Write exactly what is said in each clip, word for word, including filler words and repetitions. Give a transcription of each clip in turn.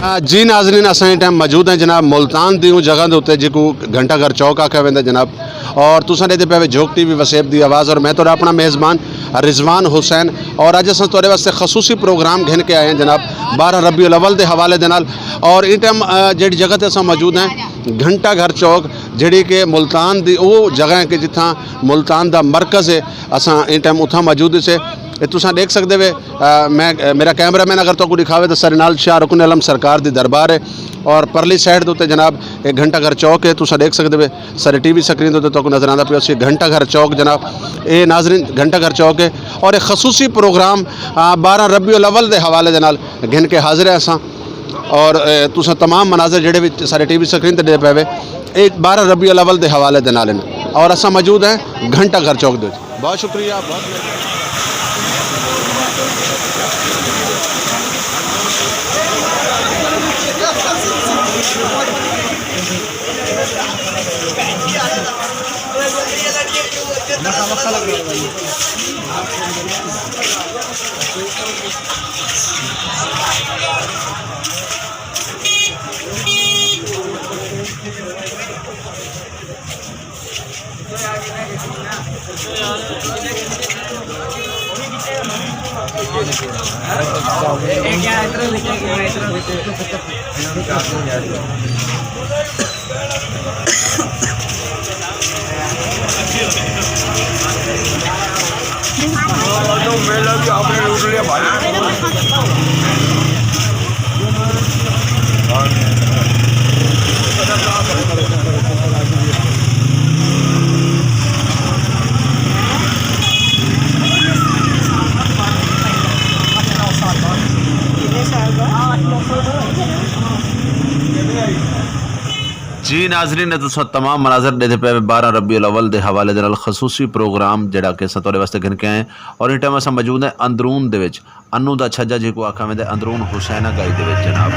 آ، جی ناظرین، اساں ایں ٹائم موجود ہیں جناب ملتان دی اوں جگہ دے اتے جیکوں گھنٹہ گھر چوک آکھیا ویندا جناب، اور تساں ݙیہدے پئے وے جھوک ٹی وی وسیب دی آواز، اور میں تہاݙا اپݨا میزبان رضوان حسین، اور اڄ اساں تہاݙے واسطے خصوصی پروگرام گھن کے آئے ہیں جناب، بارہ ربیع الاول دے حوالے دے نال۔ اور ایں ٹائم، آ، جیڑھی جگہ تے اساں موجود ہیں گھنٹہ گھر چوک، جیڑھی کہ ملتان دی او جگہ ہے کہ جتھاں ملتان دا مرکز ہے، اساں ایں ٹائم اتھاں موجود سے۔ اے تساں ݙیکھ سڳدے وے، آ، میں، آ، میرا کیمرہ مین اگر تہاکوں ݙکھاوے تاں ساݙے نال شاہ رکن علم سرکار دی دربار ہے، اور پرلی سائیڈ دے اتے جناب اے گھنٹہ گھر چوک ہے، تساں ݙیکھ سڳدے وے ساݙے ٹی وی سکرین دے اتے تہاکوں نظر آندا پیا سی گھنٹہ گھر چوک جناب، اے ناظرین گھنٹہ گھر چوک ہے، اور اے خصوصی پروگرام، آ، بارہ ربیع الاول دے حوالے دے نال گھن کے حاضر ہے اساں، اور، اے، تساں تمام مناظر جیڑھے وچ ساݙے ٹی وی سکرین تے ݙیہدے پئے وے، اے بارہ ربیع الاول دے حوالے دے نال ہن، اور اساں موجود ہیں گھنٹہ گھر چوک دے وچ۔ بہت شکریہ، بہت مہربانی۔ جی ناظرین، تساں تمام مناظر ݙیہدے پئے بارہ ربیع الاول دے حوالے دے نال خصوصی پروگرام جیڑھا کہ اساں تہاݙے واسطے گھن کے آئے ہیں، اور ایں ٹائم اساں موجود ہیں اندرون دے وچ، انو دا چھڄا جیکوں آکھا ویندا ہے، اندرون حسینہ گائی دے وچ جناب۔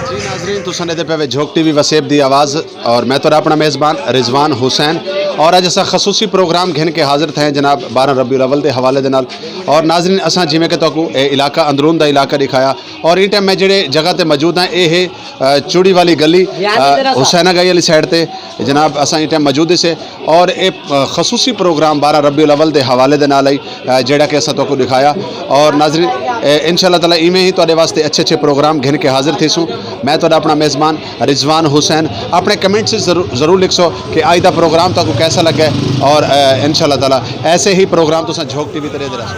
جی ناظرین، تساں ݙیہدے پئے وے جھوک ٹی وی وسیب دی آواز، اور میں تہاݙا اپݨا میزبان رضوان حسین۔ اور اڄ اساں خصوصی پروگرام گھن کے حاضر تھئے ہیں جناب، بارہ ربیع الاول دے حوالے دے نال۔ اور ناظرین، اساں جیویں کہ تہاکوں اے علاقہ، اندرون دا علاقہ ݙکھایا، اور ایں ٹائم میں جڑے جگہ تے موجود ہاں، اے ہے، آ، چوڑی والی گلی، آ، حسین آغائی والی سائیڈ تے جناب اساں ایں ٹائم موجود سے۔ اور اے، آ، خصوصی پروگرام بارہ ربیع الاول دے حوالے دے نال ہئی، آ، جیڑھا کہ اساں تہاکوں ݙکھایا۔ اور ناظرین، اے، انشاءاللہ تعالیٰ ایویں ہی تہاݙے واسطے اچھے اچھے پروگرام گھن کے حاضر تھیسوں۔ میں تہاݙا اپݨا میزبان رضوان حسین۔ اپݨے کمنٹس ضرور، ضرور لکھسو کہ اڄ دا پروگرام تہاکوں کیسا لڳا ہے، اور، آ، انشاءاللہ تعالیٰ ایسے ہی پروگرام تساں جھوک ٹی وی تے ݙیہدے رہسو۔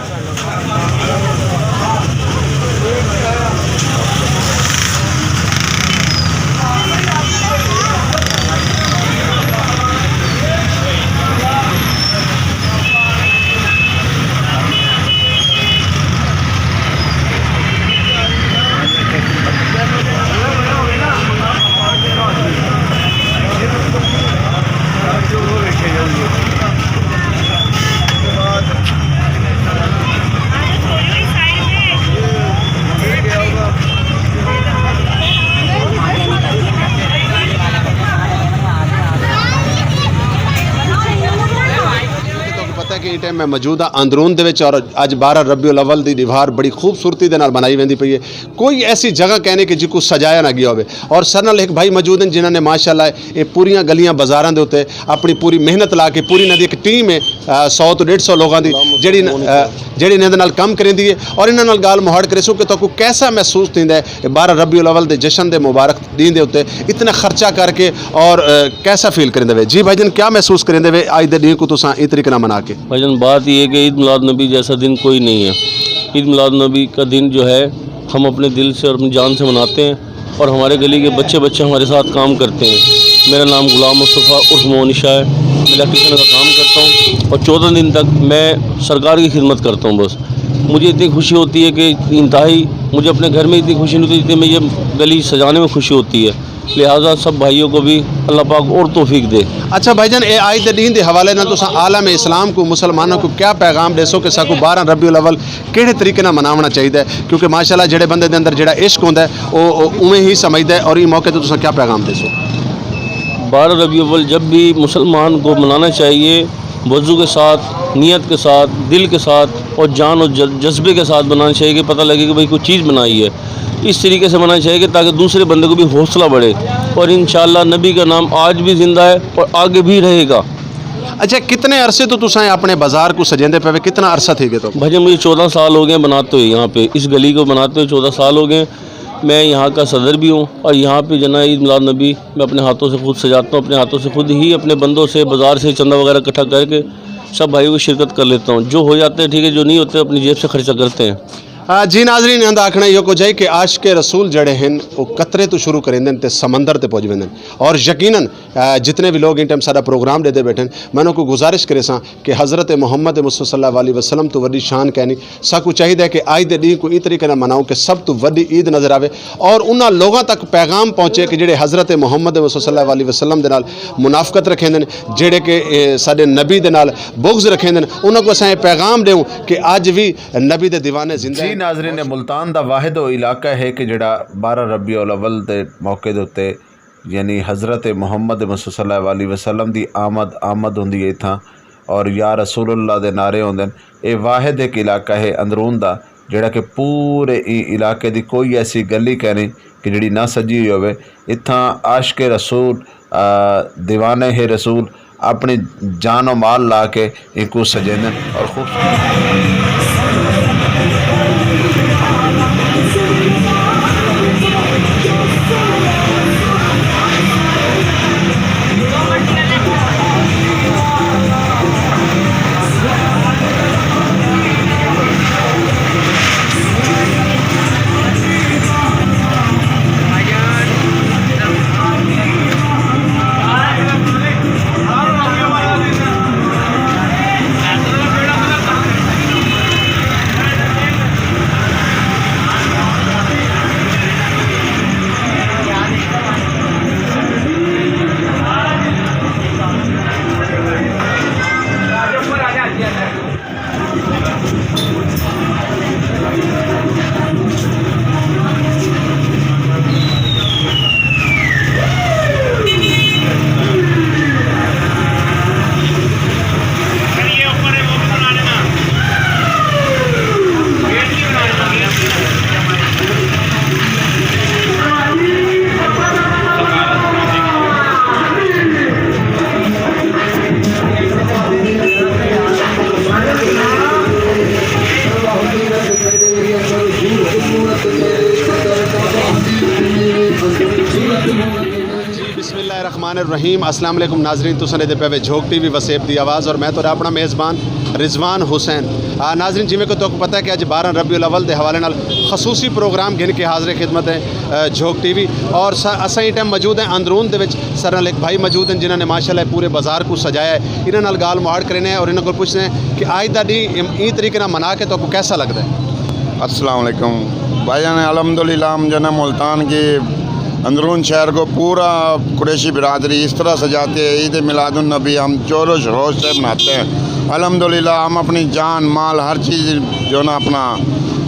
تہاکوں پتہ ہے کہ ایں ٹائم میں موجود ہاں اندرون دے وچ، اور اڄ بارہ ربیع الاول دی ݙیہاڑ بڑی خوبصورتی دے نال منائی ویندی پئی ہے۔ کوئی ایسی جگہ کائنی کہ جیکوں سجایا نہ ڳیا ہووے۔ اور ساݙے نال ہک بھائی موجود ہن جنہاں نے ماشاءاللہ اے پوریاں گلیاں بازاراں دے اتے اپݨی پوری محنت لا کے، پوری انہاں دی ہک ٹیم ہے، آ، سو توں ݙیڈھ سو لوکاں دی، جیڑھی، آ، جیڑھی انہاں دے نال کم کریندی ہے، اور انہاں نال ڳالھ مہاڑ کریسوں کہ تہاکوں کیسا محسوس تھیندا ہے بارہ ربیع الاول دے جشن دے مبارک ݙینہہ دے اتے اتنا خرچہ کر کے، اور، آ، کیسا فیل کریندے وے؟ جی بھائی جان، کیا محسوس کریندے وے اڄ دے ݙینہہ کوں تساں ایں طریقے نال منا کے؟ بھائی جان، بات یہ ہے کہ عید میلاد نبی جیسا دن کوئی نہیں ہے۔ عید میلاد نبی کا دن جو ہے، ہم اپنے دل سے اور اپنی جان سے مناتے ہیں، اور ہمارے گلی کے بچے بچے ہمارے ساتھ کام کرتے ہیں۔ میرا نام غلام مصطفیٰ عرف مومن شاہ ہے، میں الیکٹریشن کا کام کرتا ہوں، اور چودہ دن تک میں سرکار کی خدمت کرتا ہوں۔ بس مجھے اتنی خوشی ہوتی ہے کہ انتہائی، مجھے اپنے گھر میں اتنی خوشی نہیں ہوتی جتنی میں یہ گلی سجانے میں خوشی ہوتی ہے۔ لہٰذا سب بھائیوں کو بھی اللہ پاک اور توفیق دے۔ اچھا بھائی جان، اے اڄ دے ݙینہہ دے حوالے نال تساں عالم اسلام کوں، مسلماناں کوں کیا پیغام ݙیسو کہ ساکوں بارہ ربیع الاول کیڑھے طریقے نال مناوݨا چاہیدا ہے؟ کیونکہ ماشاءاللہ جیڑھے بندے دے اندر جیڑھا عشق ہوندا ہے، او، او اوویں ہی سمجھدا ہے، اور ایں موقع تے تساں کیا پیغام ݙیسو؟ بارہ ربیع الاول جب بھی مسلمان کو منانا چاہیے، وضو کے ساتھ، نیت کے ساتھ، دل کے ساتھ اور جان اور ج-، جذبے کے ساتھ منانا چاہیے کہ پتہ لگے کہ بھائی کوئی چیز بنائی ہے۔ اس طریقے سے منانا چاہیے کہ تاکہ دوسرے بندے کو بھی حوصلہ بڑھے، اور انشاءاللہ نبی کا نام آج بھی زندہ ہے اور آگے بھی رہے گا۔ اچھا، کتنے عرصے توں تساں اپݨے بازار کوں سجیندے پئے وے؟ کتنا عرصہ تھی ڳیا تہاکوں؟ بھائی جان، مجھے چودہ سال ہو گئے بناتے ہوئے، یہاں پہ اس گلی کو بناتے ہوئے چودہ سال ہو گئے۔ میں یہاں کا صدر بھی ہوں، اور یہاں پہ جناب عید میلاد نبی میں اپنے ہاتھوں سے خود سجاتا ہوں، اپنے ہاتھوں سے خود ہی اپنے بندوں سے، بازار سے چندہ وغیرہ اکٹھا کر کے سب بھائیوں کی شرکت کر لیتا ہوں۔ جو ہو جاتے ہیں ٹھیک ہے، جو نہیں ہوتے اپنی جیب سے خرچہ کرتے ہیں۔ آ، جی ناظرین، انہاں دا آکھݨا ایہو کجھ ہے کہ عاشق رسول جیڑھے ہن، او قطرے توں شروع کریندن تے سمندر تے پڄ ویندن۔ اور یقیناً، آ، جتنے وی لوگ ایں ٹائم ساݙا پروگرام ݙیہدے ٻیٹھن، میں انہاں کوں گزارش کریساں کہ حضرت محمد مصطفیٰ صلی اللہ علیہ وسلم توں وݙی شان کائنی۔ ساکوں چاہیدا ہے کہ اڄ دے ݙینہہ کوں ایں طریقے نال مناؤں کہ سب توں وݙی عید نظر آوے، اور انہاں لوگاں تک پیغام پہنچے کہ جیڑھے حضرت محمد مصطفیٰ صلی اللہ علیہ وسلم دے نال منافقت رکھیندن، جیڑھے کہ، اے، ساݙے نبی دے نال بغض رکھیندن، انہاں کوں اساں اے پیغام ݙیوں کہ اڄ وی نبی دے دیوانے زندہ ہن۔ جی ناظرین، ملتان دا واحد او علاقہ ہے کہ جیڑھا بارہ ربیع الاول دے موقع دے اتے، یعنی حضرت محمد مصطفیٰ صلی اللہ علیہ وسلم دی آمد، آمد ہوندی ہے اتھاں، اور یا رسول اللہ دے نعرے ہوندن۔ اے واحد ہک علاقہ ہے اندرون دا، جیڑھا کہ پورے ایں علاقے دی کوئی ایسی گلی کائنی کہ جیڑھی نہ سجی ہوئی ہووے۔ اتھاں عاشق رسول، آ، دیوانے ہے رسول اپݨی جان و مال لا کے اینکوں سجیندن اور خوبصورت الرحمن الرحیم۔ السلام علیکم ناظرین، تساں ݙیہدے پئے وے جھوک ٹی وی وسیب دی آواز، اور میں تہاݙا اپݨا میزبان رضوان حسین۔ آ، ناظرین، جیویں کہ تہاکوں پتہ ہے کہ اڄ بارہ ربیع الاول دے حوالے نال خصوصی پروگرام گھن کے حاضر خدمت ہے، آ، جھوک ٹی وی، اور سا-، اساں ایں ٹائم موجود ہیں اندرون دے وچ۔ ساݙے نال ہک بھائی موجود ہیں جنہاں نے ماشاءاللہ پورے بازار کوں سجایا ہے۔ انہاں نال ڳالھ مہاڑ کرینے ہیں اور انہاں کول پچھدے ہیں کہ اڄ دا ݙینہہ ایں طریقے نال منا کے تہاکوں کیسا لڳدا ہے؟ السلام علیکم بھائی جان، الحمدللہ ہم جو ہے نا ملتان کے اندرون شہر کو پورا قریشی برادری اس طرح سجاتے ہیں، عید میلاد النبی ہم جوش و خروش سے مناتے ہیں۔ الحمدللہ ہم اپنی جان، مال، ہر چیز جو ہے نا اپنا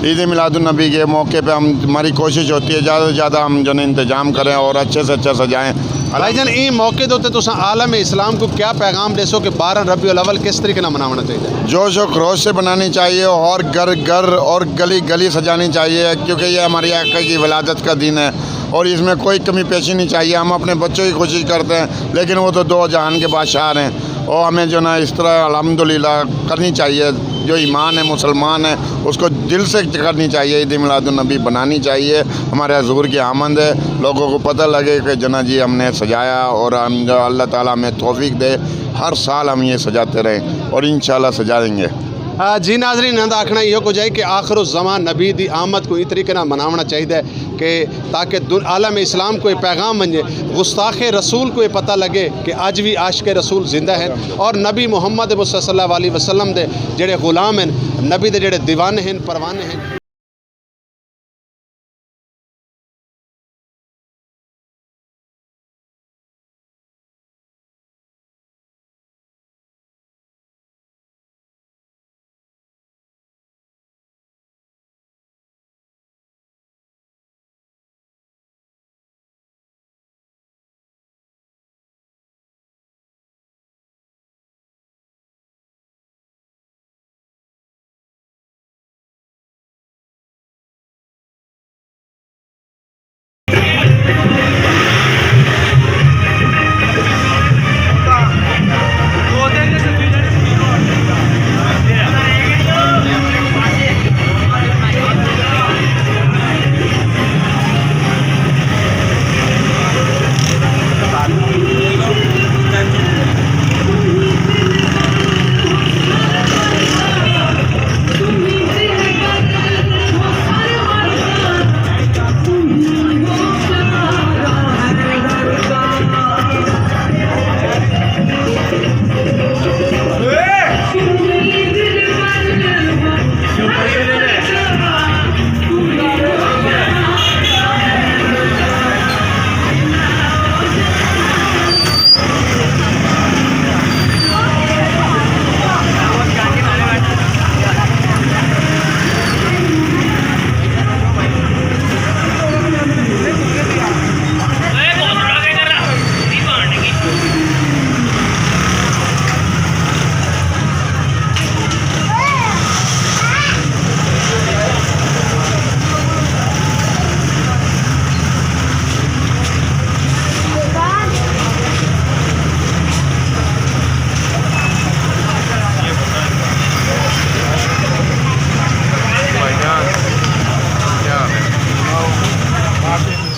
عید میلاد النبی کے موقع پہ ہم، ہماری کوشش ہوتی ہے زیادہ سے زیادہ ہم جو ہے نا انتظام کریں اور اچھے سے اچھا سجائیں۔ بھائی جان، ایں موقع دے اتے تساں عالم اسلام کو کیا پیغام ݙیسو کہ بارہ ربیع الاول کس طریقے نال مناوݨا چاہیدا ہے؟ جوش و خروش سے بنانی چاہیے، ہر گھر گھر اور گلی گلی سجانی چاہیے، کیونکہ یہ ہماری آقا کی ولادت کا دن ہے اور اس میں کوئی کمی پیشی نہیں چاہیے۔ ہم اپنے بچوں کی کوشش کرتے ہیں، لیکن وہ تو دو جہان کے بادشاہ ہیں، اور ہمیں جو نا اس طرح الحمدللہ کرنی چاہیے۔ جو ایمان ہے، مسلمان ہے، اس کو دل سے کرنی چاہیے۔ عید میلاد النبی بنانی چاہیے، ہمارے حضور کی آمد ہے، لوگوں کو پتہ لگے کہ جناب جی ہم نے سجایا، اور ہم جو اللہ تعالیٰ ہمیں توفیق دے، ہر سال ہم یہ سجاتے رہیں اور انشاءاللہ سجائیں گے۔ آ، جی ناظرین، انہاں دا آکھݨا ایہو کجھ ہے کہ آخر الزمان نبی دی آمد کوں ایں طریقے نال مناوݨا چاہیدا ہے کہ تاکہ دن-، عالم اسلام کوں یہ پیغام ونڄے، گستاخ رسول کوں یہ پتہ لڳے کہ اڄ وی عاشق رسول زندہ ہن اور نبی محمد مصطفیٰ صلی اللہ علیہ وسلم دے جڑے غلام ہن، نبی دے جڑے دیوانے ہن، پروانے ہن۔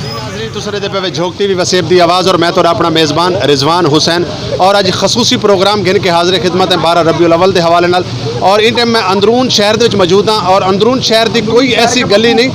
جی ناظرین، تساں ݙیہدے پئے وے جھوک ٹی وی وسیب دی آواز اور میں تہاݙا اپݨا میزبان رضوان حسین، اور اڄ خصوصی پروگرام گھن کے حاضر خدمت ہیں بارہ ربیع الاول دے حوالے نال۔ اور ایں ٹائم میں اندرون شہر دے وچ موجود ہاں اور اندرون شہر دی کوئی ایسی گلی نہیں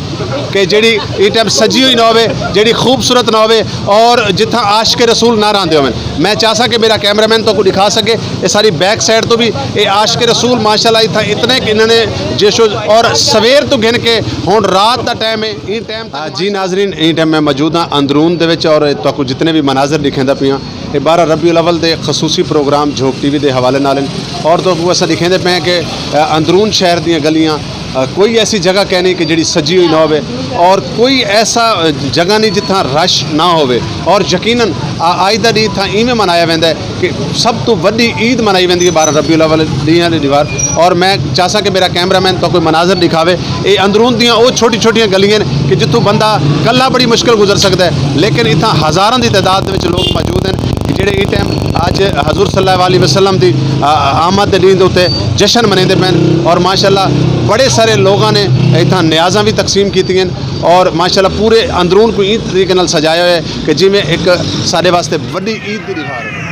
کہ جڑی ایں ٹائم سجی ہوئی نہ ہووے، جڑی خوبصورت نہ ہووے اور جتھاں عاشق رسول نہ رہندے ہوون۔ میں چاہساں کہ میرا کیمرہ مین تہاکوں ݙکھا سڳے، اے ساری بیک سائیڈ توں وی اے عاشق رسول ماشاءاللہ اتھاں اتنے کہ انہاں نے جیش و، اور سویر توں گھن کے ہݨ رات دا ٹائم ہے، ایں ٹائم تک آ، جی ناظرین، ایں ٹائم میں موجود ہاں اندرون دے وچ اور تہاکوں جتنے وی مناظر ݙکھیندا پیاں، اے بارہ ربیع الاول دے خصوصی پروگرام جھوک ٹی وی دے حوالے نال ہن۔ اور تہاکوں اساں ݙکھیندے پئے ہیں کہ، آ، اندرون شہر دیاں گلیاں، آ، کوئی ایسی جگہ کائنی کہ جڑی سجی ہوئی نہ ہووے اور کوئی ایسا، آ، جگہ نہیں جتھاں رش نہ ہووے۔ اور یقیناً آ-، اڄ دا ݙینہہ اتھاں ایویں منایا ویندا ہے کہ سب توں وݙی عید منائی ویندی ہے بارہ ربیع الاول ݙینہہ دے ݙیہاڑ۔ اور میں چاہساں کہ میرا کیمرہ مین تہاکوں مناظر ݙکھاوے۔ اے اندرون دیاں او چھوٹی چھوٹیاں گلیاں ہن کہ جتھوں بندہ کلھا بڑی مشکل گزر سڳدا ہے، لیکن اتھاں ہزاراں دی تعداد دے وچ لوگ موجود ہن کہ جڑے ایں ٹائم اڄ حضور صلی اللہ علیہ وسلم دی، آ، آمد دے ݙینہہ دے اتے جشن منیندے پئے ہن۔ اور ماشاءاللہ بڑے سارے لوگاں نے اتھاں نیازاں وی تقسیم کیتیاں ہن۔ اور ماشاءاللہ پورے اندرون کوں ایں طریقے نال سجایا ہویا ہے کہ جیویں ایک ساݙے واسطے وݙی عید دی ݙیہاڑ ہووے۔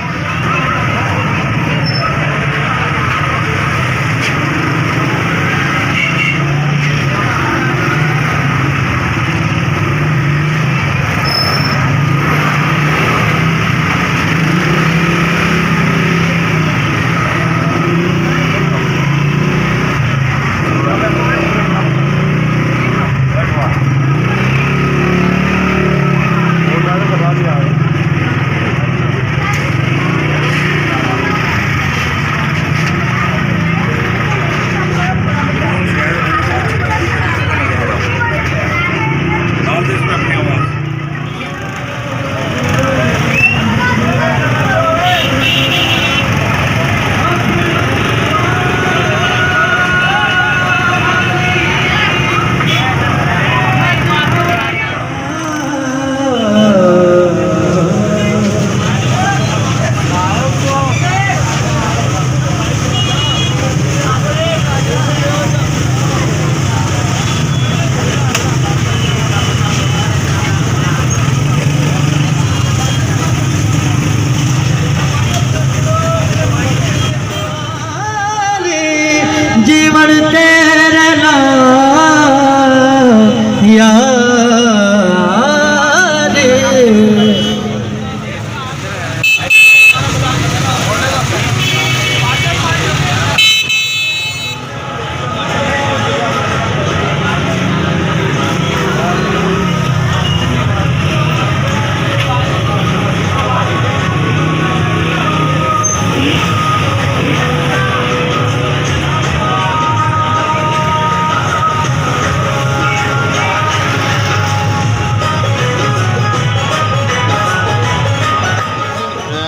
جیوݨ تیرے نال یار۔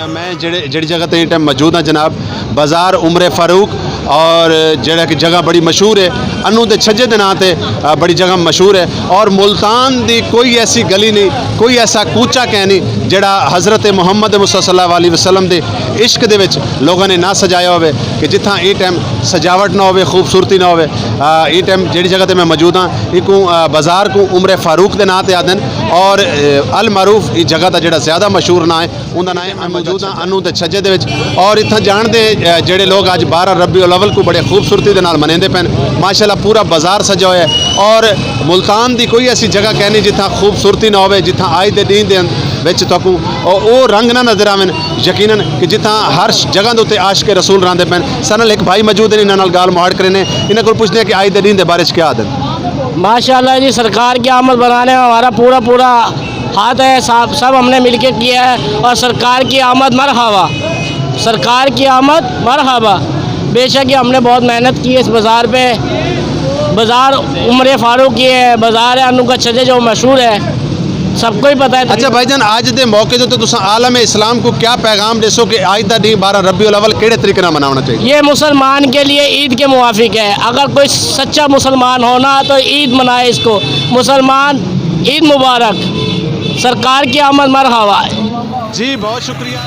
میں جڑے جڑی جگہ تے ایں ٹائم موجود ہاں جناب، بازار عمر فاروق، اور جڑا کہ جگہ بڑی مشہور ہے، انو دے چھجے دے ناں تے، آ، بڑی جگہ مشہور ہے۔ اور ملتان دی کوئی ایسی گلی نہیں، کوئی ایسا کوچہ کہیں نہیں جڑا حضرت محمد مصطفیٰ صلی اللہ علیہ وسلم دے عشق دے وچ لوگاں نے نہ سجایا ہوئے کہ جتھاں ایں ٹائم سجاوٹ نہ ہوئے، خوبصورتی نہ ہوئے۔ آ، ایں ٹائم جڑی جگہ تے میں موجود ہاں، ایکوں، آ، بازار کوں عمر فاروق دے ناں تے آدن، اور، آ، المعروف ایں جگہ دا جڑا زیادہ مشہور ناں ہے، اوندا ناں ہے۔ میں موجود ہاں انو دے چھجے دے وچ، اور اتھاں جان دے، آ، جڑے لوگ اج بارہ ربیع الاول کو بڑے خوبصورتی دے نال منیندے پن۔ ماشاءاللہ پورا بازار سجا ہویا ہے، اور ملتان دی کوئی ایسی جگہ کہنی جتھاں خوبصورتی نہ ہوے، جتھاں آج دے ڈینھ دے وچ تہاکوں او، او رنگ نہ نظر آون۔ یقیناً کہ جتھاں ہر ش-، جگہ دے اتے عاشق رسول راندے پن۔ سانال ایک بھائی موجود ہیں، انہاں نال گال مہاڑ کرینے، انہاں کول پوچھنے ہیں کہ آج دے ڈینھ دے بارے چ کیا آدن۔ ماشاءاللہ جی، سرکار کی آمد بنانے میں ہمارا پورا پورا ہاتھ ہے، سب، سب ہم نے مل کے کیا ہے، اور سرکار کی آمد مرحبا، سرکار کی آمد مرحبا۔ بے شک یہ ہم نے بہت محنت کی ہے اس بازار پہ۔ بازار عمر فاروق کی ہے، بازار ہے انو کا چھجے جو مشہور ہے، سب کو ہی پتہ ہے۔ اچھا بھائی جان، اج دے موقع تے تساں عالم اسلام کو کیا پیغام ݙیسو کہ اج دا ݙینھ بارہ ربیع الاول کیڑھے طریقے نال مناوݨا چاہیے؟ یہ مسلمان کے لیے عید کے موافق ہے۔ اگر کوئی سچا مسلمان ہونا تو عید منائے اس کو۔ مسلمان، عید مبارک۔ سرکار کی آمد مرحبا۔ جی، بہت شکریہ۔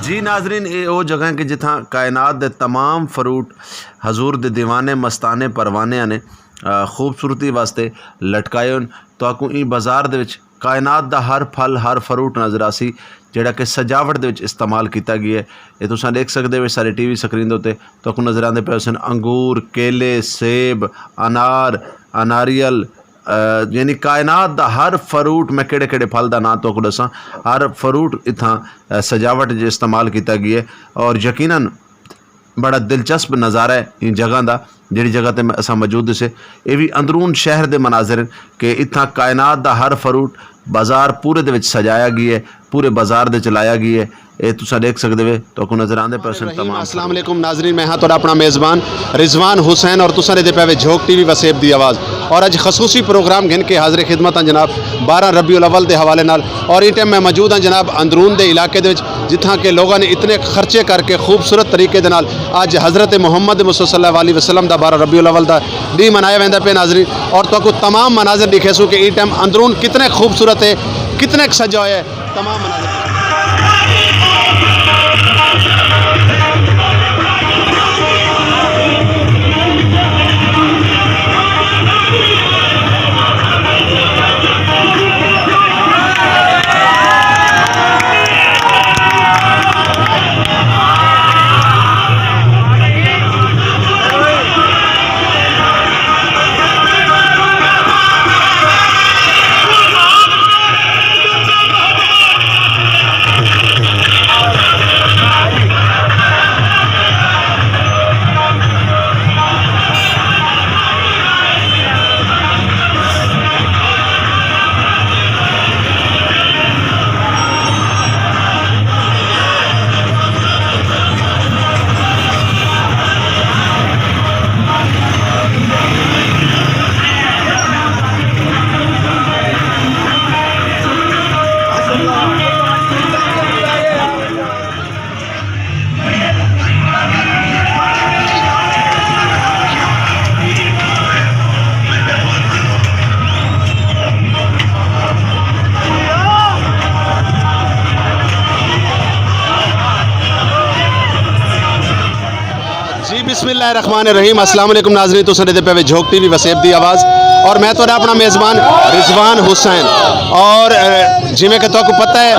جی ناظرین، اے او جگہ ہیں کہ جتھاں کائنات دے تمام فروٹ حضور دے دیوانے مستانے پروانے نے، آ، خوبصورتی واسطے لٹکائے ہن۔ تہاکوں ایں بازار دے وچ کائنات دا ہر پھل، ہر فروٹ نظر آسی، جیڑھا کہ سجاوٹ دے وچ استعمال کیتا ڳیا ہے۔ اے تساں ݙیکھ سڳدے ہو سارے ٹی وی سکرین دے اتے تہاکوں نظر آندے پئے ہوسن انگور، کیلے، سیب، انار، اناریل، آ، یعنی کائنات دا ہر فروٹ، میں کیڑھے کیڑھے پھل دا ناں تہاکوں ݙساں، ہر فروٹ اتھاں، آ، سجاوٹ وچ استعمال کیتا ڳیا ہے۔ اور یقیناً بڑا دلچسپ نظارہ ہے ایں جگہ دا، جیڑھی جگہ تے میں، اساں موجود ہسے۔ اے وی اندرون شہر دے مناظر ہن کہ اتھاں کائنات دا ہر فروٹ بازار پورے دے وچ سجایا گیا ہے، پورے بازار دے چلایا گیا ہے۔ اے تساں ݙیکھ سڳدے وے، تہاکوں نظر آندے پئے سن الرحیم۔ تمام السلام علیکم ناظرین، میں ہاں تہاݙا اپݨا میزبان رضوان حسین اور تساں ݙیہدے پئے وے جھوک ٹی وی وسیب دی آواز۔ اور اڄ خصوصی پروگرام گھن کے حاضر خدمت ہاں جناب، بارہ ربیع الاول دے حوالے نال۔ اور ایں ٹائم میں موجود ہاں جناب اندرون دے علاقے دے وچ، جتھاں کہ لوگاں نے اتنے خرچے کر کے خوبصورت طریقے دے نال اڄ حضرت محمد مصطفیٰ صلی اللہ علیہ وسلم دا بارہ ربیع الاول دا ݙینہہ منایا ویندا پئے ناظرین۔ اور تہاکوں تمام مناظر ݙکھیسوں کہ ایں ٹائم اندرون کتنے خوبصورت ہے، کتنے سجا ہویا ہے۔ تمام مناظر۔ جی، بسم اللہ الرحمن الرحیم۔ السلام علیکم ناظرین، تساں ݙیہدے پئے وے جھوک ٹی وی وسیب دی آواز اور میں تہاݙا اپݨا میزبان رضوان حسین۔ اور، اے، جیویں کہ تہاکوں پتہ ہے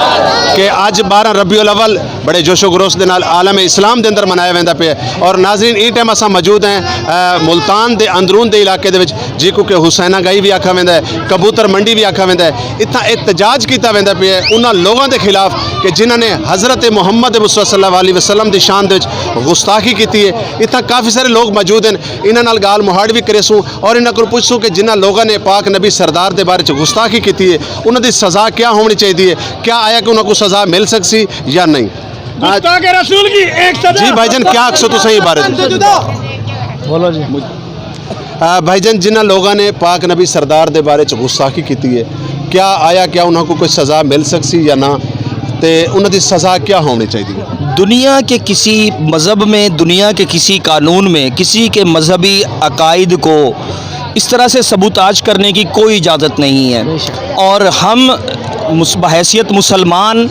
کہ اڄ بارہ ربیع الاول بڑے جوش و خروش دے نال عالم اسلام دے اندر منایا ویندا پئے۔ اور ناظرین، ایں ٹائم اساں موجود ہیں، اے، ملتان دے اندرون دے علاقے دے وچ، جیکوں کہ حسینہ گائی وی آکھا ویندا ہے، کبوتر منڈی وی آکھا ویندا ہے۔ اتھاں احتجاج کیتا ویندا پئے انہاں لوگاں دے خلاف کہ جنہاں نے حضرت محمد مصطفیٰ صلی اللہ علیہ وسلم دی شان دے وچ گستاخی کیتی ہے۔ اتھاں کافی سارے لوگ موجود ہیں، انہاں نال ڳالھ مہاڑ وی کریسوں اور انہاں کول پچھسوں کہ جنہاں لوگاں نے پاک نبی سردار دے بارے چ گستاخی کیتی ہے، انہاں دی سزا کیا ہونی چاہیدی ہے؟ کیا آیا کہ انہاں کوں سزا مل سڳسی یا نہیں؟ گستاخ رسول کی ایک سزا۔ جی بھائی جان، کیا آکھسو تساں ایں بارے چ؟ بولو جی۔ آ، بھائی جان، جنہاں لوگاں نے پاک نبی سردار دے بارے چ گستاخی کیتی ہے، کیا آیا کیا انہاں کوں کوئی سزا مل سڳسی یا نہ؟ تے انہاں دی سزا کیا ہونی چاہیدی ہے؟ دنیا کے کسی مذہب میں، دنیا کے کسی قانون میں کسی کے مذہبی عقائد کو اس طرح سے سبوتاژ کرنے کی کوئی اجازت نہیں ہے۔ اور ہم مس-، بحیثیت مسلمان،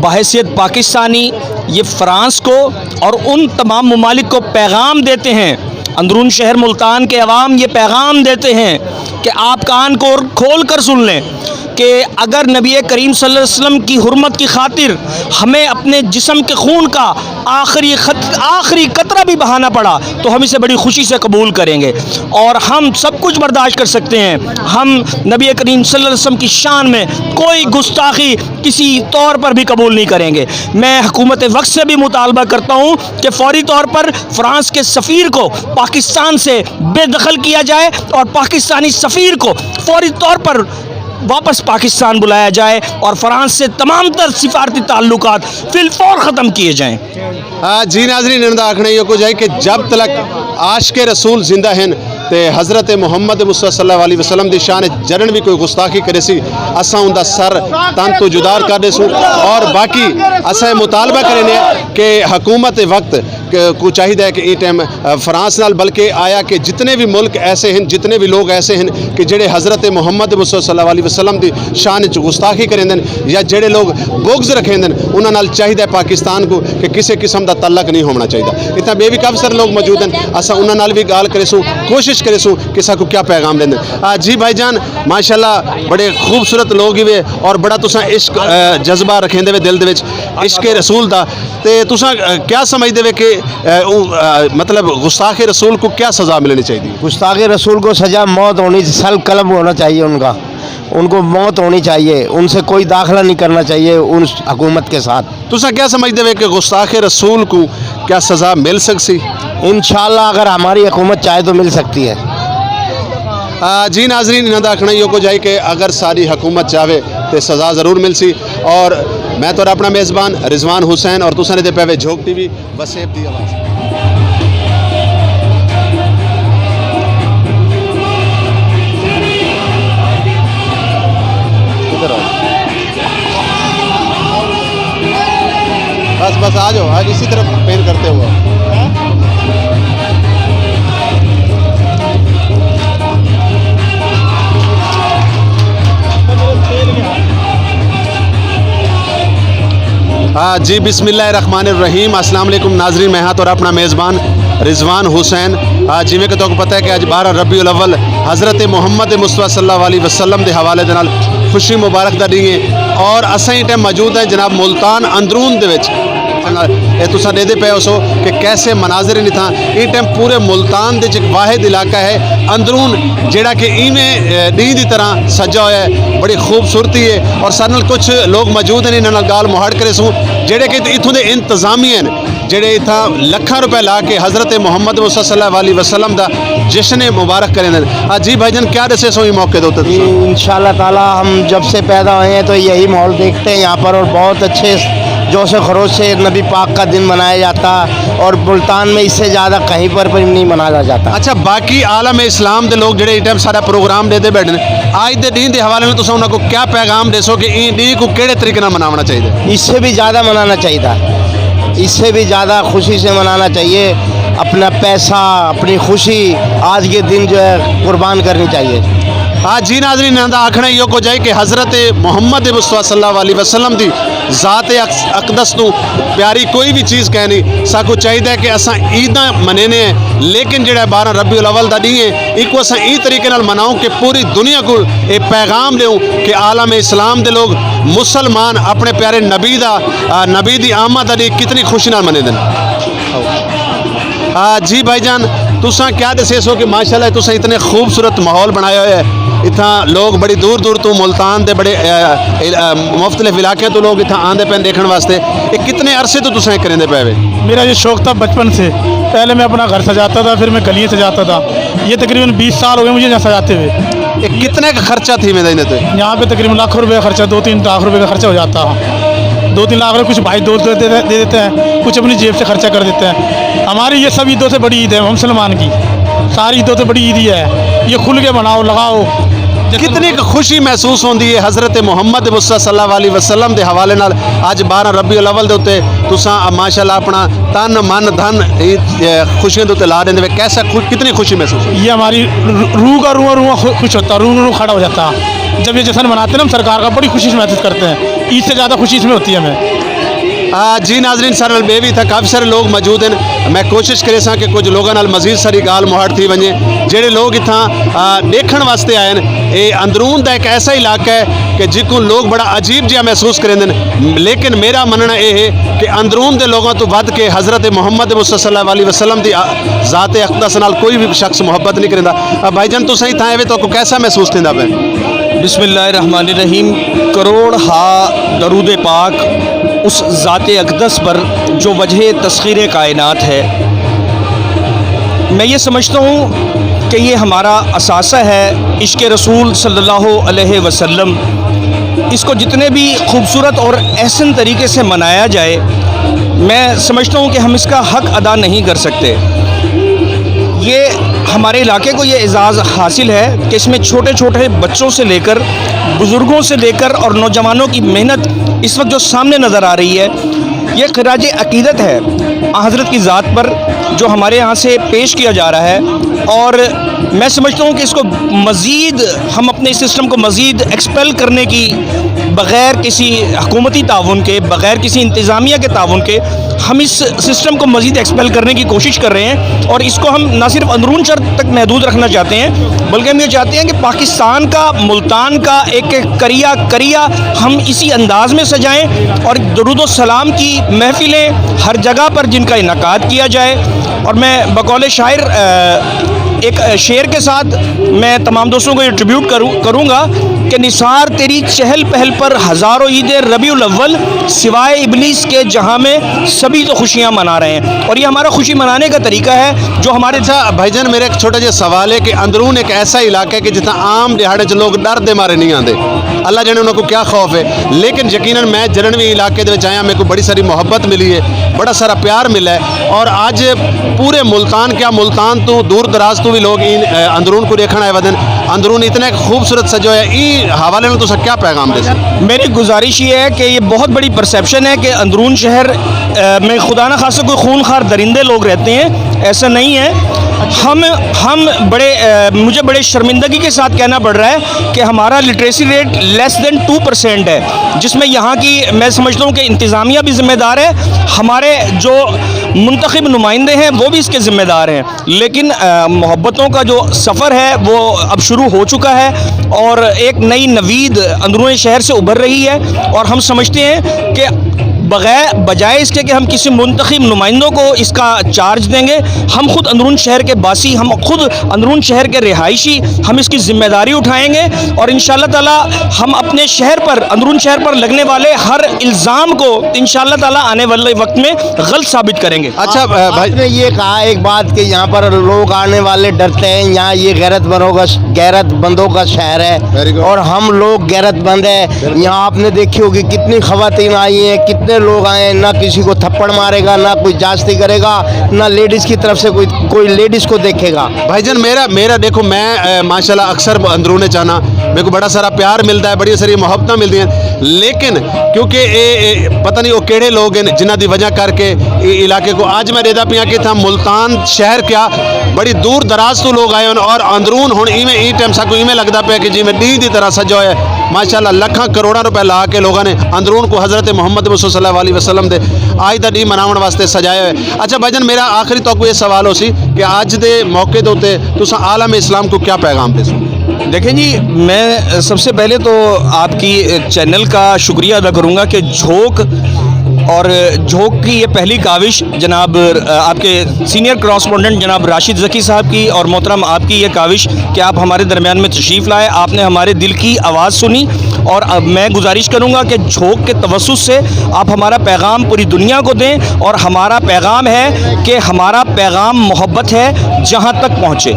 بحیثیت پاکستانی، یہ فرانس کو اور ان تمام ممالک کو پیغام دیتے ہیں، اندرون شہر ملتان کے عوام یہ پیغام دیتے ہیں کہ آپ کان کو کھول کر سن لیں کہ اگر نبی کریم صلی اللہ علیہ وسلم کی حرمت کی خاطر ہمیں اپنے جسم کے خون کا آخری خط-، آخری قطرہ بھی بہانا پڑا تو ہم اسے بڑی خوشی سے قبول کریں گے اور ہم سب کچھ برداشت کر سکتے ہیں۔ ہم نبی کریم صلی اللہ علیہ وسلم کی شان میں کوئی گستاخی کسی طور پر بھی قبول نہیں کریں گے۔ میں حکومت وقت سے بھی مطالبہ کرتا ہوں کہ فوری طور پر فرانس کے سفیر کو پاکستان سے بے دخل کیا جائے اور پاکستانی سفیر کو فوری طور پر واپس پاکستان بلایا جائے اور فرانس سے تمام تر سفارتی تعلقات فی الفور ختم کیے جائیں۔ آ، جی ناظرین، انہاں دا آکھݨا ایہو کجھ ہے کہ جب تلک عاشق رسول زندہ ہن تے حضرت محمد مصطفیٰ صلی اللہ علیہ وسلم دی شان وچ جݙݨ وی کوئی گستاخی کریسی، اساں اوندا سر تن توں جدا کر ݙیسوں۔ اور باقی اساں اے مطالبہ کریندے ہیں کہ حکومت وقت ک-، کوں چاہیدا ہے کہ ایں ٹائم، آ، فرانس نال، بلکہ آیا کہ جتنے وی ملک ایسے ہن، جتنے وی لوگ ایسے ہن کہ جڑے حضرت محمد مصطفیٰ صلی اللہ علیہ وسلم دی شان وچ گستاخی کریندن یا جڑے لوگ بغض رکھیندن، انہاں نال چاہیدا ہے پاکستان کوں کہ کسے قسم دا تعلق نہیں ہووݨا چاہیدا۔ اتھاں ٻئے وی کافی سارے لوگ موجود ہن، اساں انہاں نال وی ڳالھ کریسوں، کوشش کریسوں کہ ساکوں کیا پیغام ݙیندن۔ آ، جی بھائی جان، ماشاءاللہ بڑے خوبصورت لوگ ہیوے اور بڑا تساں عشق، آ، جذبہ رکھیندے وے دل دے وچ۔ عشق رسول دا۔ تے تساں، آ، کیا سمجھدے وے کہ، آ، او، آ، مطلب گستاخ رسول کو کیا سزا ملنی چاہیے؟ گستاخ رسول کو سزا موت ہونی، سل قلب ہونا چاہیے ان کا، ان کو موت ہونی چاہیے، ان سے کوئی داخلہ نہیں کرنا چاہیے ان حکومت کے ساتھ۔ تساں کیا سمجھدے وے کہ گستاخ رسول کو کیا سزا مل سکسی؟ انشاءاللہ اگر ہماری حکومت چاہے تو مل سکتی ہے۔ آ، جی ناظرین، انہاں دا آکھنا ایہو کجھ ہے کہ اگر ساری حکومت چاہے تے سزا ضرور ملسی۔ اور میں تہاݙا اپݨا میزبان رضوان حسین اور تساں ݙیہدے پئے وے جھوک ٹی وی، وسیب دی آواز۔ ادھر آؤ۔ بس، بس، آ جاؤ، آج اسی طرف پین کرتے ہوئے۔ آ، جی، بسم اللہ الرحمن الرحیم۔ السلام علیکم ناظرین، میں ہاں تہاݙا اپݨا میزبان رضوان حسین۔ آ، جیویں کہ تہاکوں پتہ ہے کہ اڄ بارہ ربیع الاول حضرت محمد مصطفیٰ صلی اللہ علیہ وسلم دے حوالے دے نال خوشی مبارک دا ݙینہہ ہے اور اساں ایں ٹائم موجود ہیں جناب ملتان اندرون دے وچ۔ اے تساں ݙیہدے پئے ہوسو کہ کیسے مناظر ہن اتھاں۔ ایں ٹائم پورے ملتان دے وچ ہک واحد علاقہ ہے اندرون، جیڑھا کہ ایویں، اے، ݙینہہ دی طرح سجا ہویا ہے، بڑی خوبصورتی ہے۔ اور ساݙے نال کجھ لوگ موجود ہن، انہاں نال ڳالھ مہاڑ کریسوں، جیڑھے کہ اتھوں دے انتظامیہ ہن، جیڑھے اتھاں لکھاں روپے لا کے حضرت محمد مصطفیٰ صلی اللہ علیہ وسلم دا جشن مبارک کریندے ہن۔ ہاں جی بھائی جان، کیا ݙسیسو ایں موقع دے اُتے تساں؟ انشاءاللہ تعالیٰ ہم جب سے پیدا ہوئے ہیں تو یہی ماحول دیکھتے ہیں یہاں پر، اور بہت اچھے جوش و خروش سے نبی پاک کا دن منایا جاتا ہے، اور ملتان میں اس سے زیادہ کہیں پر بھی نہیں منایا جاتا۔ اچھا، باقی عالم اسلام دے لوگ جیڑھے ایں ٹائم ساݙا پروگرام ݙیہدے ٻیٹھے ہن، اڄ دے ݙینہہ دے حوالے نال تساں انہاں کوں کیا پیغام ݙیسو کہ ایں ݙینہہ کوں کیڑھے طریقے نال مناوݨا چاہیدا؟ اس سے بھی زیادہ منانا چاہیے، اس سے بھی زیادہ خوشی سے منانا چاہیے۔ اپنا پیسہ، اپنی خوشی آج کے دن جو ہے قربان کرنی چاہیے۔ آ جی ناظرین، انہاں دا آکھݨا ایہو کجھ ہے کہ حضرت محمد مصطفیٰ صلی اللہ علیہ وسلم دی ذات اقدس توں پیاری کوئی وی چیز کائنی۔ ساکوں چاہیدا ہے کہ اساں عیداں منینے ہیں، لیکن جیڑھا بارہ ربیع الاول دا ݙینہہ ہے، ایکوں اساں ایں طریقے نال مناؤں کہ پوری دنیا کوں اے پیغام ݙیوں کہ عالم اسلام دے لوگ، مسلمان اپݨے پیارے نبی دا، آ، نبی دی آمد دا ݙینہہ کتنی خوشی نال منیندن۔ آ، جی بھائی جان، تساں کیا ݙسیسو کہ ماشاءاللہ تساں اتنے خوبصورت ماحول بݨایا ہویا ہے۔ اتھاں لوگ بڑی دور دور توں ملتان دے بڑے، آ، آ، مختلف علاقیاں توں لوگ اتھاں آندے پئے ہن ݙیکھݨ واسطے۔ اے کتنے عرصے توں تساں اے کریندے پئے وے؟ میرا یہ شوق تھا بچپن سے۔ پہلے میں اپنا گھر سجاتا تھا، پھر میں گلیاں سجاتا تھا۔ یہ تقریباً بیس سال ہو گئے مجھے یہاں سجاتے ہوئے۔ اے کتنے کا خرچہ تھی ویندا انہاں تے؟ یہاں پہ تقریباً لاکھ روپے کا خرچہ، دو تین لاکھ روپے کا خرچہ ہو جاتا ہے۔ دو تین لاکھ روپے کچھ بھائی دوست دے دے، دے دیتے ہیں، کچھ اپنی جیب سے خرچہ کر دیتے ہیں۔ ہماری یہ سب عیدوں سے بڑی عید ہے مسلمان کی، ساری عیدوں سے بڑی عید یہ ہے۔ یہ کھل کے مناؤ، لگاؤ۔ کتنی کُ خوشی محسوس ہوندی ہے حضرت محمد مصطفیٰ صلی اللہ علیہ وسلم دے حوالے نال۔ اڄ بارہ ربیع الاول دے اُتے تساں ماشاءاللہ اپݨا تن، من، دھن عید، اے، خوشیاں دے اُتے لا ݙیندے وے، کیسا خو-، کتنی خوشی محسوس ہوندی؟ یہ ہماری رو-، روح کا روح، روح خو-، خوش ہوتا ہے، روح، روح کھڑا ہو جاتا ہے۔ جب یہ جشن مناتے ہیں نا ہم سرکار کا، بڑی خوشی سے محسوس کرتے ہیں، عید سے زیادہ خوشی اس میں ہوتی ہے ہمیں۔ آ، جی ناظرین، سارے نال ٻئے وی اتھاں کافی سارے لوگ موجود ہیں۔ میں کوشش کریساں کہ کجھ لوگاں نال مزید ساری ڳالھ مہاڑ تھی ونڄے۔ جیڑھے لوگ اتھاں، آ، ݙیکھݨ واسطے آئے ہن، اے اندرون دا ہک ایسا علاقہ ہے کہ جیکوں لوگ بڑا عجیب جیہا محسوس کریندے ہن، لیکن میرا منݨا اے ہے کہ اندرون دے لوگاں توں ودھ کے حضرت محمد مصطفیٰ صلی اللہ علیہ وسلم دی، آ، ذات اقدس نال کوئی وی شخص محبت نہیں کریندا۔ آ، بھائی جان، تساں اتھاں آئے وے، تہاکوں کیسا محسوس تھیندا پئے؟ بسم اللہ الرحمن الرحیم۔ کروڑ ہا درود پاک اس ذات اقدس پر جو وجہ تسخیر کائنات ہے۔ میں یہ سمجھتا ہوں کہ یہ ہمارا اثاثہ ہے عشق رسول صلی اللہ علیہ وسلم۔ اس کو جتنے بھی خوبصورت اور احسن طریقے سے منایا جائے، میں سمجھتا ہوں کہ ہم اس کا حق ادا نہیں کر سکتے۔ یہ ہمارے علاقے کو یہ اعزاز حاصل ہے کہ اس میں چھوٹے چھوٹے بچوں سے لے کر، بزرگوں سے لے کر اور نوجوانوں کی محنت اس وقت جو سامنے نظر آ رہی ہے، یہ خراج عقیدت ہے آن حضرت کی ذات پر جو ہمارے یہاں سے پیش کیا جا رہا ہے۔ اور میں سمجھتا ہوں کہ اس کو مزید، ہم اپنے سسٹم کو مزید ایکسپیل کرنے کی، بغیر کسی حکومتی تعاون کے، بغیر کسی انتظامیہ کے تعاون کے، ہم اس سسٹم کو مزید ایکسپیل کرنے کی کوشش کر رہے ہیں اور اس کو ہم نہ صرف اندرون شہر تک محدود رکھنا چاہتے ہیں، بلکہ ہم یہ چاہتے ہیں کہ پاکستان کا، ملتان کا ایک ایک کریا کریا ہم اسی انداز میں سجائیں اور درود و سلام کی محفلیں ہر جگہ پر جن کا انعقاد کیا جائے۔ اور میں بقول شاعر، آ، ایک شعر کے ساتھ میں تمام دوستوں کو یہ ٹریبیوٹ کروں کروں گا کہ نثار، تیری چہل پہل پر ہزاروں عید ربیع الاول، سوائے ابلیس کے جہاں میں سبھی تو خوشیاں منا رہے ہیں، اور یہ ہمارا خوشی منانے کا طریقہ ہے جو ہمارے اچھا بھائی جان، میرا ایک چھوٹا جہا سوال ہے کہ اندرون ایک ایسا علاقہ ہے کہ جتنا عام دیہاڑے چ لوگ ڈر دے مارے نہیں آندے، اللہ جانے انہاں کو کیا خوف ہے، لیکن یقیناً میں جنہاں وی علاقے دے وچ آیا، میرے کو بڑی ساری محبت ملی ہے، بڑا سارا پیار ملا ہے، اور اج پورے ملتان، کیا ملتان تو دور دراز تو بھی لوگ این، اے، اندرون کو دیکھن آئے ودن؟ اندرون اتنا ایک خوبصورت سجو ہے، ای حوالے نال تساں کیا پیغام دے سو؟ میری گزارش یہ ہے کہ یہ بہت بڑی پرسیپشن ہے کہ اندرون شہر، اے، میں خدا نہ خواستہ کوئی خون خوار درندے لوگ رہتے ہیں، ایسا نہیں ہے۔ ہم ہم بڑے، اے، مجھے بڑے شرمندگی کے ساتھ کہنا پڑ رہا ہے کہ ہمارا لٹریسی ریٹ لیس دین ٹو پرسینٹ ہے، جس میں یہاں کی، میں سمجھتا ہوں کہ انتظامیہ بھی ذمہ دار ہے، ہمارے جو منتخب نمائندے ہیں وہ بھی اس کے ذمہ دار ہیں، لیکن، آ، محبتوں کا جو سفر ہے وہ اب شروع ہو چکا ہے اور ایک نئی نوید اندرون شہر سے ابھر رہی ہے، اور ہم سمجھتے ہیں کہ بغیر، بجائے اس کے کہ ہم کسی منتخب نمائندوں کو اس کا چارج دیں گے، ہم خود اندرون شہر کے باسی، ہم خود اندرون شہر کے رہائشی، ہم اس کی ذمہ داری اٹھائیں گے، اور ان شاء اللہ تعالیٰ ہم اپنے شہر پر، اندرون شہر پر لگنے والے ہر الزام کو ان شاء اللہ تعالیٰ آنے والے وقت میں غلط ثابت کریں گے۔ اچھا، اے، بھائی۔ آپ نے یہ کہا ایک بات کہ یہاں پر لوگ آنے والے ڈرتے ہیں، یہاں یہ غیرت بندوں کا، غیرت بندوں کا شہر ہے۔ ویری گڈ۔ اور ہم لوگ غیرت مند ہیں۔ یہاں آپ نے دیکھی ہوگی کتنی خواتین آئی ہیں، کتنے لوگ آئے ہیں، نہ کسی کو تھپڑ مارے گا، نہ کوئی زیادتی کرے گا، نہ لیڈیز کی طرف سے کوئی، کوئی لیڈیز کو دیکھے گا۔ بھائی جان، میرا، میرا دیکھو، میں، اے، ماشاءاللہ اکثر اندرون چاہنا، میرے کو بڑا سارا پیار ملتا ہے، بڑی ساری محبتاں ملتی ہیں، لیکن کیونکہ اے، اے پتہ نہیں وہ کہڑے لوگ ہیں جنہاں دی وجہ کر کے اے علاقے کو اج میں دیدا پیاں کہ تھا ملتان شہر کیا بڑی دور دراز تو لوگ آئے ہیں، اور اندرون ہن ایویں ای ٹائم ساکو ایویں لگدا پیا کہ جی میں ڈی دی طرح سجا ہویا ہے۔ ماشاءاللہ، لکھاں کروڑاں روپے لا کے لوگاں نے اندرون کو حضرت محمد مصطفیٰ صلی اللہ علیہ وسلم دے آج دا ڈی مناون واسطے سجایا ہویا ہے۔ اچھا بھائی جان، میرا آخری تو کوئی سوال ہو سی کہ اج دے موقع دے اُتے تساں عالم اسلام کو کیا پیغام دے سو؟ دیکھیں جی، میں سب سے پہلے تو آپ کی چینل کا شکریہ ادا کروں گا کہ جھوک، اور جھوک کی یہ پہلی کاوش جناب، آ، آپ کے سینئر کراسپونڈنٹ جناب راشد ذکی صاحب کی اور محترم آپ کی یہ کاوش کہ آپ ہمارے درمیان میں تشریف لائے، آپ نے ہمارے دل کی آواز سنی، اور اب میں گزارش کروں گا کہ جھوک کے توسط سے آپ ہمارا پیغام پوری دنیا کو دیں، اور ہمارا پیغام ہے کہ ہمارا پیغام محبت ہے، جہاں تک پہنچے۔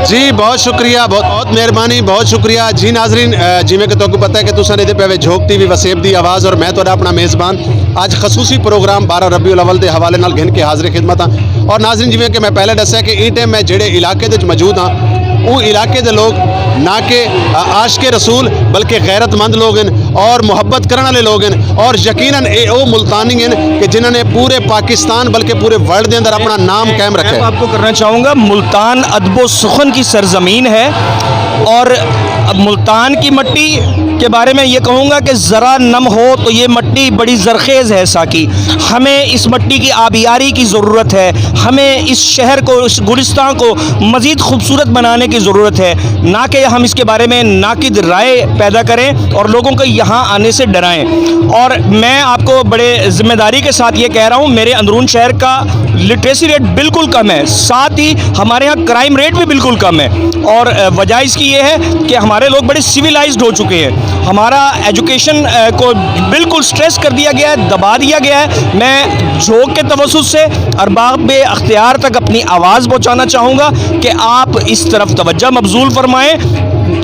جی، بہت شکریہ، بہت، بہت مہربانی، بہت شکریہ۔ جی ناظرین، اے، جویں کہ تہاکوں پتہ ہے کہ تساں ݙیہدے پئے وے جھوک ٹی وی وسیب دی آواز، اور میں تہاݙا اپݨا میزبان اج خصوصی پروگرام بارہ ربیع الاول دے حوالے نال گھن کے حاضر خدمت ہاں۔ اور ناظرین، جویں کہ میں پہلے ݙسیا کہ ایں ٹائم میں جیڑھے علاقے دے وچ موجود ہاں، اوں علاقے دے لوگ نہ کہ، آ، عاشق رسول بلکہ غیرت مند لوگ ہن اور محبت کرݨ والے لوگ ہن، اور یقیناً اے او ملتانی ہن کہ جنہاں نے پورے پاکستان بلکہ پورے ورلڈ دے اندر اپنا نام قائم رکھا ہے۔ میں آپ کو کرنا چاہوں گا، ملتان ادب و سخن کی سرزمین ہے، اور ملتان کی مٹی کے بارے میں یہ کہوں گا کہ ذرا نم ہو تو یہ مٹی بڑی زرخیز ہے ساقی۔ ہمیں اس مٹی کی آبیاری کی ضرورت ہے، ہمیں اس شہر کو، اس گلستان کو مزید خوبصورت بنانے کی ضرورت ہے، نہ کہ ہم اس کے بارے میں ناقد رائے پیدا کریں اور لوگوں کو یہاں آنے سے ڈرائیں۔ اور میں آپ کو بڑے ذمہ داری کے ساتھ یہ کہہ رہا ہوں، میرے اندرون شہر کا لٹریسی ریٹ بالکل کم ہے، ساتھ ہی ہمارے یہاں کرائم ریٹ بھی بالکل کم ہے، اور، آ، وجہ اس کی یہ ہے کہ ہمارے لوگ بڑے سویلائزڈ ہو چکے ہیں، ہمارا ایجوکیشن، آ، کو بالکل سٹریس کر دیا گیا ہے، دبا دیا گیا ہے۔ میں جھوک کے توسط سے ارباب اختیار تک اپنی آواز پہنچانا چاہوں گا کہ آپ اس طرف توجہ مبذول فرمائیں۔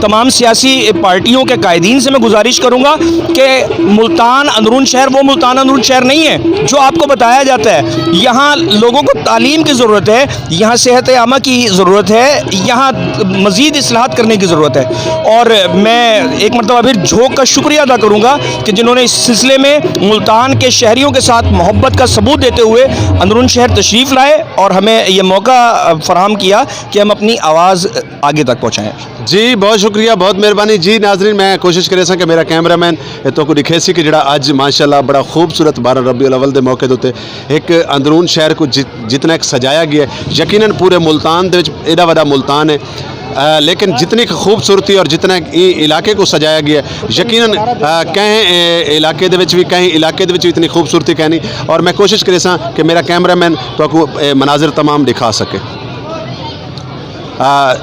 تمام سیاسی پارٹیوں کے قائدین سے میں گزارش کروں گا کہ ملتان اندرون شہر وہ ملتان اندرون شہر نہیں ہے جو آپ کو بتایا جاتا ہے۔ یہاں لوگوں کو تعلیم کی ضرورت ہے، یہاں صحت عامہ کی ضرورت ہے، یہاں مزید اصلاحات کرنے کی ضرورت ہے۔ اور میں ایک مرتبہ پھر جھوک کا شکریہ ادا کروں گا کہ جنہوں نے اس سلسلے میں ملتان کے شہریوں کے ساتھ محبت کا ثبوت دیتے ہوئے اندرون شہر تشریف لائے اور ہمیں یہ موقع، آ، فراہم کیا کہ ہم اپنی آواز آگے تک پہنچائیں۔ جی، بہت شکریہ، بہت مہربانی جی۔ ناظرین، میں کوشش کریساں کہ میرا کیمرہ مین تہاکوں ݙکھیسی کہ جیڑھا اڄ ماشاءاللہ بڑا خوبصورت بارہ ربیع الاول دے موقع دے اتے ہک اندرون شہر کوں جت-، جتنا ہک سجایا ڳیا ہے، یقیناً پورے ملتان دے وچ، ایݙا وݙا ملتان ہے، آ، لیکن جتنی خوبصورتی اور جتنا ایں علاقے کوں سجایا ڳیا ہے، یقیناً، آ، کہیں، اے، علاقے دے وچ وی، کہیں علاقے دے وچ وی اتنی خوبصورتی کائنی۔ اور میں کوشش کریساں کہ میرا کیمرہ مین تہاکوں اے مناظر تمام ݙکھا سکے۔ آ،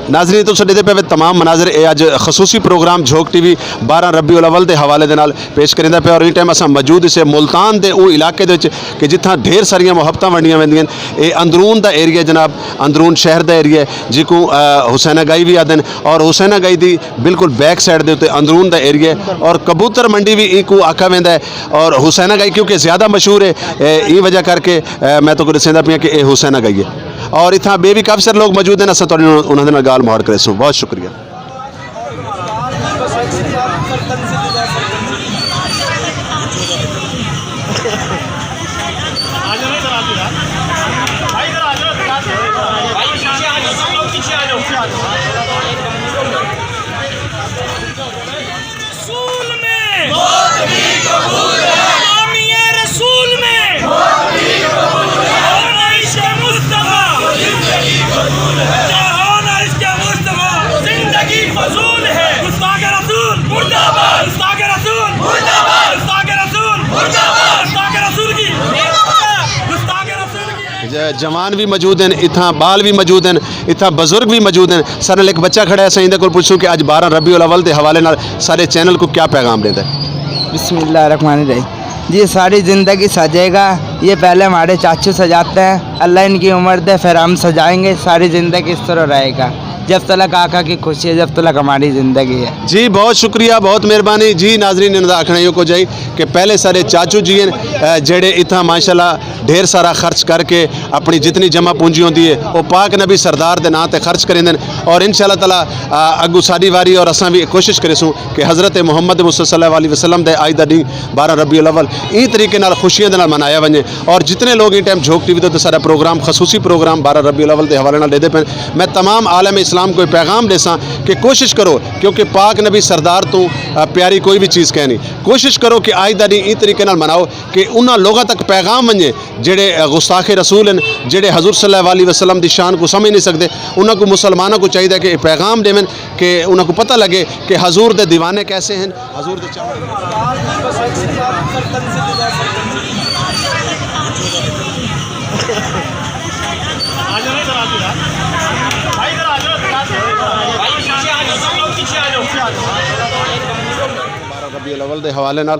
ناظرین، تساں ݙیہدے پئے وے تمام مناظر، اے اڄ خصوصی پروگرام جھوک ٹی وی بارہ ربیع الاول دے حوالے دے نال پیش کریندا پیا، اور ایں ٹائم اساں موجود ہسے ملتان دے اوں علاقے دے وچ کہ جتھاں ڈھیر ساریاں محبتاں ونڈیاں ویندیاں ہن۔ اے اندرون دا ایریا جناب، اندرون شہر دا ایریا ہے، جیکوں، آ، حسینہ گائی وی آہدن، اور حسینہ گائی دی بالکل بیک سائیڈ دے اتے اندرون دا ایریا ہے، اور کبوتر منڈی وی اینکوں آکھا ویندا ہے۔ اور حسینہ گائی کیونکہ زیادہ مشہور ہے، اے، ایں وجہ کر کے، اے، میں تہاکوں ݙسیندا پیاں کہ اے حسینہ گائی ہے۔ اور اتھاں ٻئے وی کافی سارے لوگ موجود ہن، اساں تہاݙے نال انہاں دے نال ڳالھ مہاڑ کریسوں۔ بہت شکریہ۔ رسول میں، موت بھی قبول ہے۔ نامی رسول میں، موت بھی قبول ہے۔ ہونا عشق مصطفیٰ، تو زندگی فضول ہے۔ کیا ہونا عشق مصطفیٰ، تو زندگی فضول ہے۔ گستاخ رسول مردہ باد، گستاخ رسول مردہ باد، گستاخ رسول مردہ باد، گستاخ رسول کی، گستاخ رسول کی۔ ج-، جوان وی موجود ہن، اتھاں ٻال وی موجود ہن، اتھاں بزرگ وی موجود ہن۔ ساݙے نال ہک بچہ کھڑا ہے، اساں ایندے کول پچھسوں کہ اڄ بارہ ربیع الاول دے حوالے نال ساݙے چینل کوں کیا پیغام ݙیندا ہے؟ بسم اللہ الرحمن الرحیم۔ جی، ساری زندگی سجے گا، یہ پہلے ہمارے چاچو سجاتے ہیں، اللہ ان کی عمر دے، پھر ہم سجائیں گے، ساری زندگی اس طرح رہے گا، جب تلک آقا کی خوشی ہے، جب تلک ہماری زندگی ہے۔ جی، بہت شکریہ، بہت مہربانی۔ جی ناظرین، انہاں دا آکھݨا ایہو کجھ ہے کہ پہلے سارے چاچو جی ہن، اے، جیڑھے اتھاں ماشاءاللہ ڈھیر سارا خرچ کر کے اپݨی جتنی جمع پونجی ہوندی ہے، او پاک نبی سردار دے ناں تے خرچ کریندن۔ اور انشاءاللہ تعالیٰ، آ، اڳوں ساݙی واری اور اساں وی کوشش کریسوں کہ حضرت محمد مصطفیٰ صلی اللہ علیہ وسلم دے آج دا ݙینہہ بارہ ربیع الاول ایں طریقے نال خوشیاں دے نال منایا ونڄے۔ اور جتنے لوگ ایں ٹائم جھوک ٹی وی دے اتے ساݙا پروگرام، خصوصی پروگرام بارہ ربیع الاول دے حوالے نال ݙیہدے پئن، میں تمام عالم اسلام کوں پیغام ݙیساں کہ کوشش کرو، کیونکہ پاک نبی سردار توں، آ، پیاری کوئی وی چیز کائنی۔ کوشش کرو کہ آج دا ݙینہہ ایں طریقے نال مناؤ کہ انہاں لوگاں تک پیغام ونڄے جیڑھے، آ، گستاخ رسول ہن، جیڑھے حضور صلی اللہ علیہ وسلم دی شان کوں سمجھ نہیں سڳدے۔ انہاں کوں، مسلماناں کوں چاہیدا ہے کہ اے پیغام ݙیون کہ انہاں کوں پتہ لڳے کہ حضور دے دیوانے کیسے ہن، حضور دے چاہݨ۔ بارہ ربیع الاول دے حوالے نال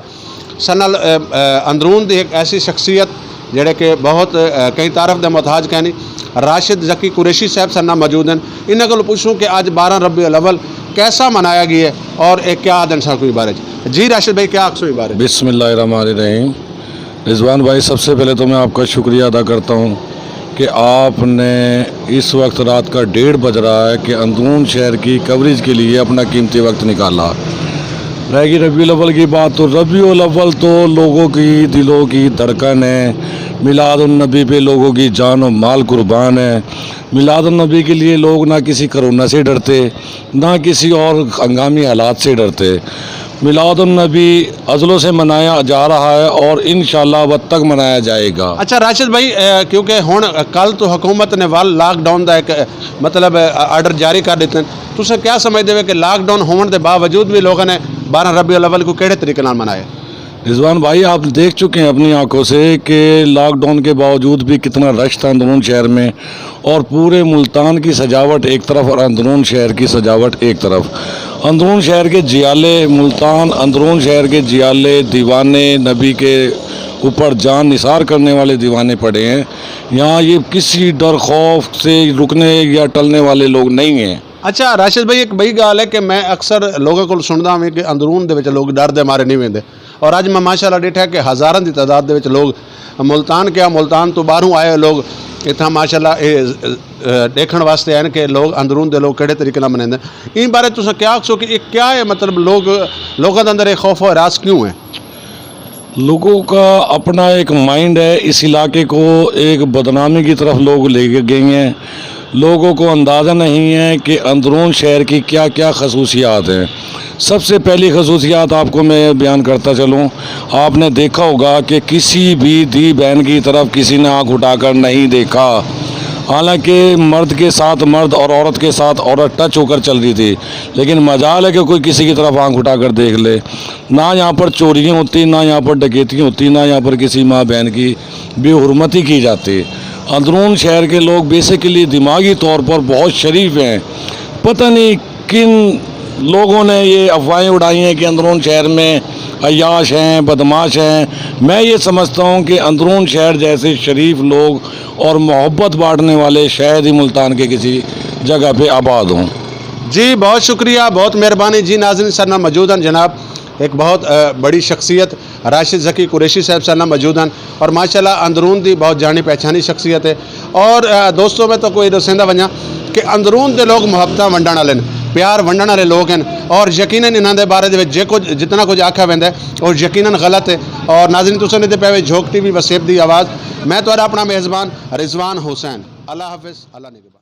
ساݙے نال، اے، اے، اندرون دی ہک ایسی شخصیت جیڑھے کہ بہت، اے، کہیں تعارف دے محتاج کائنی، راشد ذکی قریشی صاحب ساݙے نال موجود ہن۔ انہاں کولوں پچھسوں کہ اڄ بارہ ربیع الاول کیسا منایا ڳیا ہے اور اے کیا آہدن ساکوں ایں بارے چ۔ جی راشد بھائی، کیا آکھسو ایں بارے چ؟ بسم اللہ الرحمن الرحیم۔ رضوان بھائی، سب سے پہلے تو میں آپ کا شکریہ ادا کرتا ہوں کہ آپ نے اس وقت رات کا ڈیڑھ بج رہا ہے کہ اندرون شہر کی کوریج کے لیے اپنا قیمتی وقت نکالا۔ رہ گئی ربیع الاول کی بات، تو ربیع الاول تو لوگوں کی دلوں کی دھڑکن ہے، میلاد النبی پہ لوگوں کی جان و مال قربان ہے۔ میلاد النبی کے لیے لوگ نہ کسی کرونا سے ڈرتے، نہ کسی اور ہنگامی حالات سے ڈرتے۔ میلاد النبی ازلوں سے منایا جا رہا ہے اور انشاءاللہ اب تک منایا جائے گا۔ اچھا راشد بھائی، اے، کیونکہ ہݨ کل توں حکومت نے ول لاک ڈاؤن دا ہک، اے، مطلب، اے، آرڈر جاری کر ݙتے ہن، تساں کیا سمجھدے ہو کہ لاک ڈاؤن ہووݨ دے باوجود وی لوگاں نے بارہ ربیع الاول کوں کیڑھے طریقے نال منایا؟ رضوان بھائی، آپ دیکھ چکے ہیں اپنی آنکھوں سے کہ لاک ڈاؤن کے باوجود بھی کتنا رش تھا اندرون شہر میں، اور پورے ملتان کی سجاوٹ ایک طرف اور اندرون شہر کی سجاوٹ ایک طرف۔ اندرون شہر کے جیالے، ملتان، اندرون شہر کے جیالے دیوانے نبی کے اوپر جان نثار کرنے والے دیوانے پڑے ہیں۔ یہاں یہ کسی ڈر خوف سے رکنے یا ٹلنے والے لوگ نہیں ہیں۔ اچھا راشد بھائی، ایک بئی ڳالھ ہے کہ میں اکثر لوگاں کول سݨدا ہاں کہ اندرون دے وچ لوگ ڈر دے مارے نہیں ویندے، اور اڄ میں ماشاءاللہ ݙٹھا کہ ہزاراں دی تعداد دے وچ لوگ ملتان کیا، ملتان توں ٻاہروں آئے لوگ اتھاں ماشاءاللہ اے، اے، ݙیکھݨ واسطے آئے ہن کہ لوگ اندرون دے لوگ کیڑھے طریقے نال منیندے۔ ایں بارے تساں کیا آکھسو کہ اے کیا ہے، مطلب لوگ، لوگاں دے اندر اے خوف و ہراس کیوں ہے؟ لوگوں کا اپنا ایک مائنڈ ہے، اس علاقے کو ایک بدنامی کی طرف لوگ لے کے گئے ہیں۔ لوگوں کو اندازہ نہیں ہے کہ اندرون شہر کی کیا کیا خصوصیات ہیں۔ سب سے پہلی خصوصیات آپ کو میں بیان کرتا چلوں، آپ نے دیکھا ہوگا کہ کسی بھی دھی بہن کی طرف کسی نے آنکھ اٹھا کر نہیں دیکھا، حالانکہ مرد کے ساتھ مرد اور عورت کے ساتھ عورت ٹچ ہو کر چل رہی تھی، لیکن مجال ہے کہ کوئی کسی کی طرف آنکھ اٹھا کر دیکھ لے۔ نہ یہاں پر چوریاں ہوتی، نہ یہاں پر ڈکیتی ہوتی، نہ یہاں پر کسی ماں بہن کی بے حرمتی کی جاتی۔ اندرون شہر کے لوگ بیسیکلی دماغی طور پر بہت شریف ہیں۔ پتہ نہیں کن لوگوں نے یہ افواہیں اڑائی ہیں کہ اندرون شہر میں عیاش ہیں، بدمعاش ہیں۔ میں یہ سمجھتا ہوں کہ اندرون شہر جیسے شریف لوگ اور محبت بانٹنے والے شاید ہی ملتان کے کسی جگہ پہ آباد ہوں۔ جی، بہت شکریہ، بہت مہربانی جی۔ ناظرین، سر نال موجود ہیں جناب ایک بہت، آ، بڑی شخصیت راشد ذکی قریشی صاحب سر نال موجود ہیں، اور ماشاءاللہ اندرون دی بہت جانی پہچانی شخصیت ہے۔ اور، آ، دوستو، میں تو کوئی ڈسیندا ونجاں کہ اندرون دے لوگ محبتاں ونڈن والے ہیں، پیار ونڈن والے لوگ ہیں، اور یقیناً انہاں دے بارے دے وچ جے کچھ، جتنا کچھ آکھیا ویندا ہے، وہ یقیناً غلط ہے۔ اور ناظرین، تساں نے تے پے وے جھوک ٹی وی وسیب دی آواز، میں تہاڈا اپنا میزبان رضوان حسین۔ اللہ حافظ، اللہ نگہبان۔